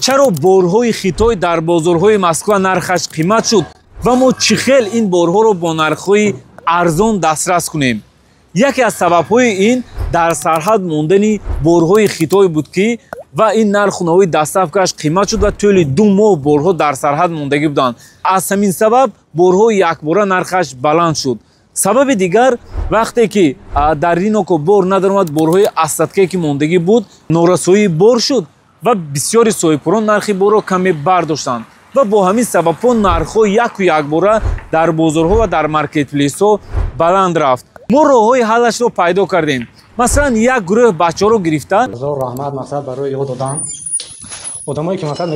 Чаро борҳои Хитой дар бозорҳои Москва нархаш қимат шуд ва мо чӣ хел ин борҳоро бо нархҳои арзон дастрас кунем? Яке аз сабабҳои ин дар сарҳад мондани борҳои Хитой буд, ки ва ин нарху навои доставкааш қимат шуд ва тӯли 2 моҳ борҳо дар сарҳад мондагӣ буданд. Аз ҳамин сабаб борҳо якбора нархаш баланд шуд. Сабаби дигар, вақте ки дар рынок бор надаромад, борҳои остаткае ки мондагӣ буд, норасоии бор шуд ва бисёри соҳибкорон нархи борро каме бардоштанд ва бо ҳамин сабабҳо нархҳо яку якбора дар бозорҳо ва дар маркетплейсҳо баланд рафт. Мо роҳҳои ҳаллашро пайдо кардем. Масалан, як гурӯҳ бачаҳоро гирифта. Ҳазор раҳмат, мақсад, барои ёд додан. Одамое ки, мақсад,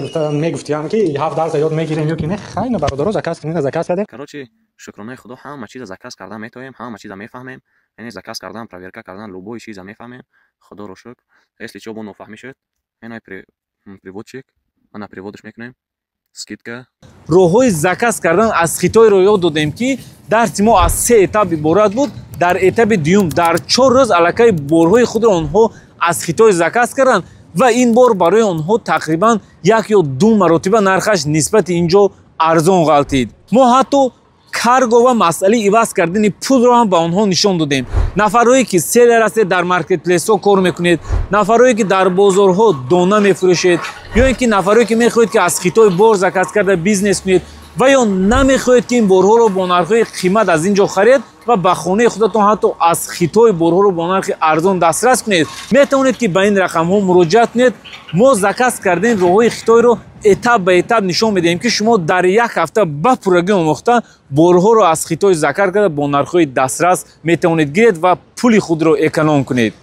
мегуфтиям, ки ҳафт дарса ёд мегирем ё ки не, хайна, бародаро, заказ кунем, заказ кардем. Короче, шукронаи Худо, ҳама чиза заказ кардан метавонем, ҳама чиза мефаҳмем, яъне заказ кардан, проверка кардан, любой чиза мефаҳмем, Худоро шукр. Если чо бо нофаҳмӣ шуд, ина переводчик, ана переводш мекунем, скидка. Роҳҳои заказ кардан аз Хитойро ёд додем, ки дарси мо аз се этап иборат буд. Дар этапи дуюм дар 4 рӯз аллакай борҳои худро онҳо аз Хитой заказ карданд ва ин бор барои онҳо тақрибан 1 ё 2 маротиба нархаш нисбати ин ҷо арзон ғалтид. Мо ҳатто карго ва масъалаи иваз кардани пулро ҳам ба онҳо нишон додем. Нафарҳое ки селлер ҳастед, дар маркетплейсҳо кор мекунед, нафарҳое ки дар бозорҳо дона мефурӯшед, ё ин ки нафарҳое ки мехоҳед, ки аз Хитой бор заказ карда бизнес кунед, ва ё намехоҳед, ки ин борҳоро бо нархҳои қимат аз ин ҷо харед ва ба хонаи худатон ҳатто аз Хитой борҳоро бо нархи арзон дастрас кунед, метавонед, ки ба ин рақамҳо муроҷиат кунед. Мо заказ кардани роҳҳои Хитойро этап ба этап нишон медиҳем, ки шумо дар як ҳафта ба пуррагӣ омӯхта, борҳоро аз Хитой заказ карда, бо нархҳои дастрас метавонед гиред ва пули худро эконом кунед.